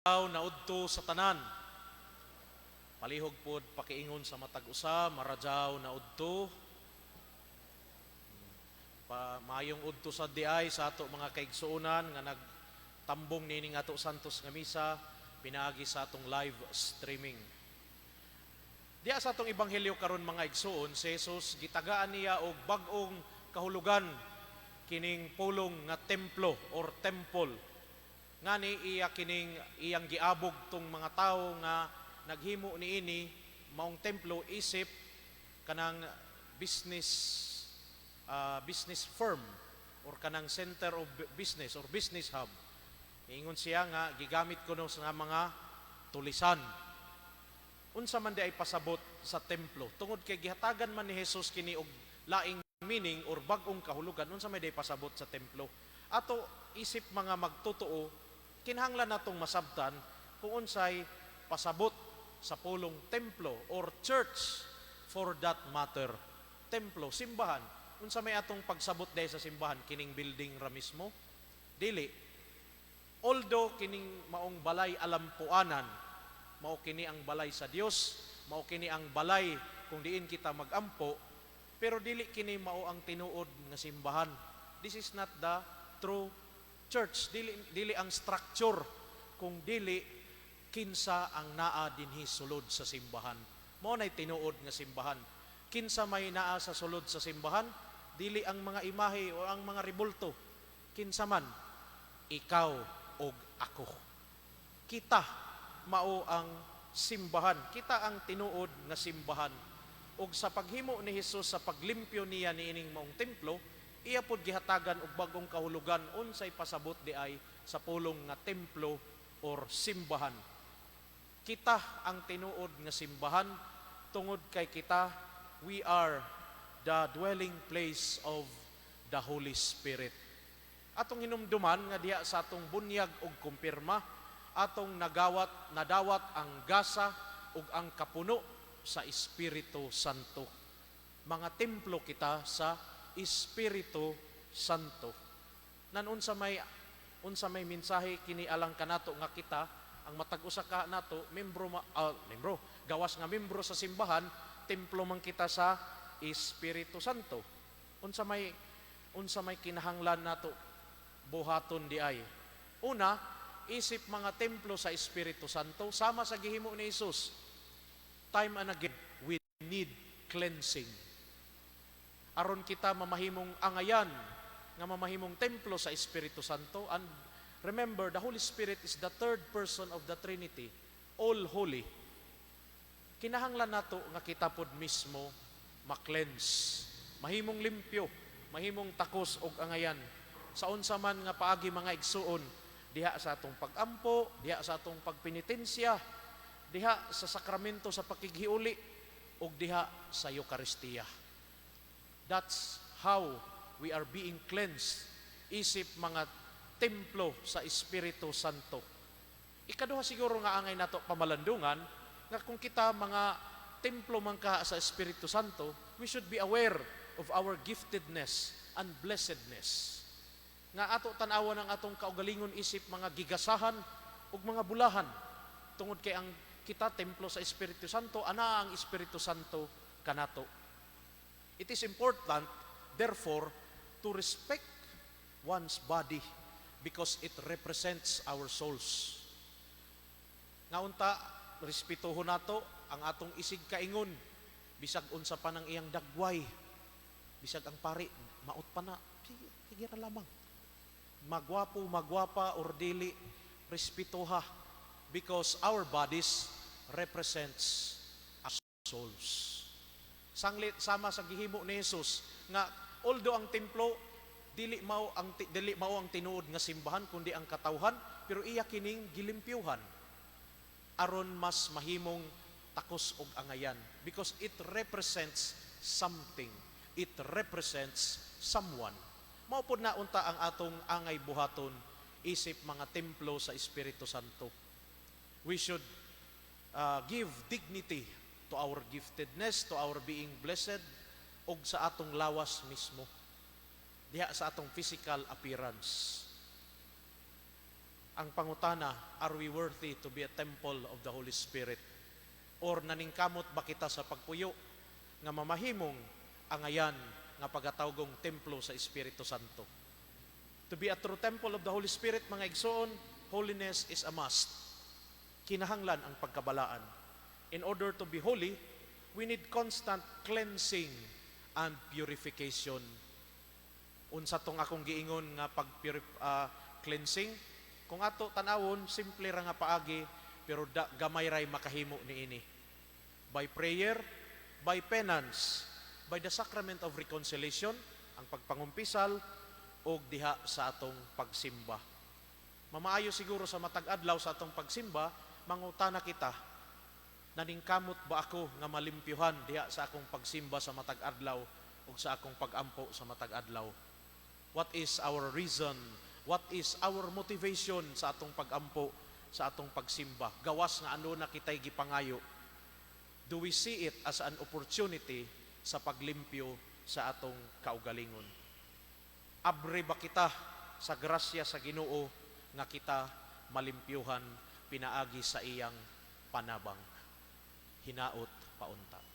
Na udto sa tanan. Palihog pod pakiingon sa matag usa, maradyaw na udto. Pa maayong udto sa diay sa ato mga kaigsuonan nga nagtambong nining ato santos nga misa pinaagi sa atong live streaming. Diya sa atong ebanghelyo karon, mga igsuon, si Jesus gitagaan niya og bag-ong kahulugan kining pulong nga templo or temple. Ngani iya kining iyang giabog tong mga tawo nga naghimo niini maong templo isip kanang business firm or kanang center of business or business hub. Ingon siya nga gigamit kuno sa mga tulisan. Unsa man diay pasabot sa templo? Tungod kay gihatagan man ni Jesus kini og laing meaning or bag-ong kahulugan, unsa may diay pasabot sa templo? Ato isip mga magtotoo, kinahanglan natong masabtan kung unsay pasabot sa pulong templo or church for that matter. Templo, simbahan. Unsa may atong pagsabot diay sa simbahan? Kining building ra mismo? Dili. Although kining maong balay alampuanan, mao kini ang balay sa Dios, mao kini ang balay kung diin kita magampo, pero dili kini mao ang tinuod nga simbahan. This is not the true church. Dili ang structure kung dili kinsa ang naa dinhi sulod sa simbahan. Mao nay tinuod nga simbahan. Kinsa may naa sa sulod sa simbahan? Dili ang mga imahe o ang mga ribulto. Kinsa man? Ikaw og ako. Kita mao ang simbahan. Kita ang tinuod nga simbahan. Og sa paghimo ni Hesus sa paglimpyo niya niining maong templo, iya pod gihatagan og bag-ong kahulugan unsay pasabot diay sa pulong nga templo or simbahan. Kita ang tinuod nga simbahan tungod kay kita, we are the dwelling place of the Holy Spirit. Atong hinumduman nga diha sa atong bunyag ug kumpirma, atong nagawat nadawat ang gasa ug ang kapuno sa Espiritu Santo. Mga templo kita sa Espiritu Santo. Nan unsa may mensahe kini alang kanato nga kita ang matag usa ka nato membro membro gawas nga membro sa simbahan, templo man kita sa Espiritu Santo? Unsa may kinahanglan nato buhaton diay? Una, isip mga templo sa Espiritu Santo, sama sa gihimo ni Jesus, time and again we need cleansing aron kita mamahimong angayan nga mamahimong templo sa Espiritu Santo. And remember, the Holy Spirit is the third person of the Trinity, all holy. Kinahanglan nato nga kita pod mismo ma-cleanse, mahimong limpyo, mahimong takos og angayan sa unsa man nga paagi, mga igsuon, diha sa atong pagampo, diha sa atong pagpenitensya, diha sa sakramento sa pakighiuli ug diha sa Eukaristiya. That's how we are being cleansed isip mga templo sa Espiritu Santo. Ikaduha siguro nga angay nato pamalandungan, nga kung kita mga templo man ka sa Espiritu Santo, we should be aware of our giftedness and blessedness. Nga ato tan-awan ang atong kaugalingon isip mga gigasahan ug mga bulahan. Tungod kay ang kita templo sa Espiritu Santo, ana ang Espiritu Santo kanato. It is important, therefore, to respect one's body because it represents our souls. Nga unta, respetuhon nato ang atong isig kaingon, bisag unsa pa nang iyang dagway, bisag ang pari, maot pa na, sige, sige ra lamang. Magwapo, magwapa, or dili, respetuha because our bodies represents our souls. Sanglit sama sa gihimo ni Jesus nga although ang templo dili mao ang tinuod nga simbahan kundi ang katawhan, pero iya kining gilimpyuhan aron mas mahimong takos og angayan because it represents something, it represents someone. Mao pod na unta ang atong angay buhaton isip mga templo sa Espiritu Santo. We should give dignity to our giftedness, to our being blessed, ug sa atong lawas mismo, diha sa atong physical appearance. Ang pangutana, are we worthy to be a temple of the Holy Spirit? Or naningkamot ba kita sa pagpuyo nga mamahimong angayan nga pagatawgong templo sa Espiritu Santo? To be a true temple of the Holy Spirit, mga igsoon, holiness is a must. Kinahanglan ang pagkabalaan. In order to be holy, we need constant cleansing and purification. Unsa tong akong giingon nga pag cleansing? Kung ato tan-awon, simple ra nga paagi, pero gamay ray makahimo niini. By prayer, by penance, by the sacrament of reconciliation, ang pagpangumpisal, og diha sa atong pagsimba. Mamaayo siguro sa matag adlaw sa atong pagsimba, mangutana kita, naningkamot ba ako nga malimpyuhan diha sa akong pagsimba sa matag adlaw ug sa akong pagampo sa matag adlaw? What is our reason? What is our motivation sa atong pagampo, sa atong pagsimba? Gawas nga ano na kita'y gipangayo. Do we see it as an opportunity sa paglimpyo sa atong kaugalingon? Abre ba kita sa grasya sa Ginoo nga kita malimpyuhan pinaagi sa iyang panabang? Hinaot paunta.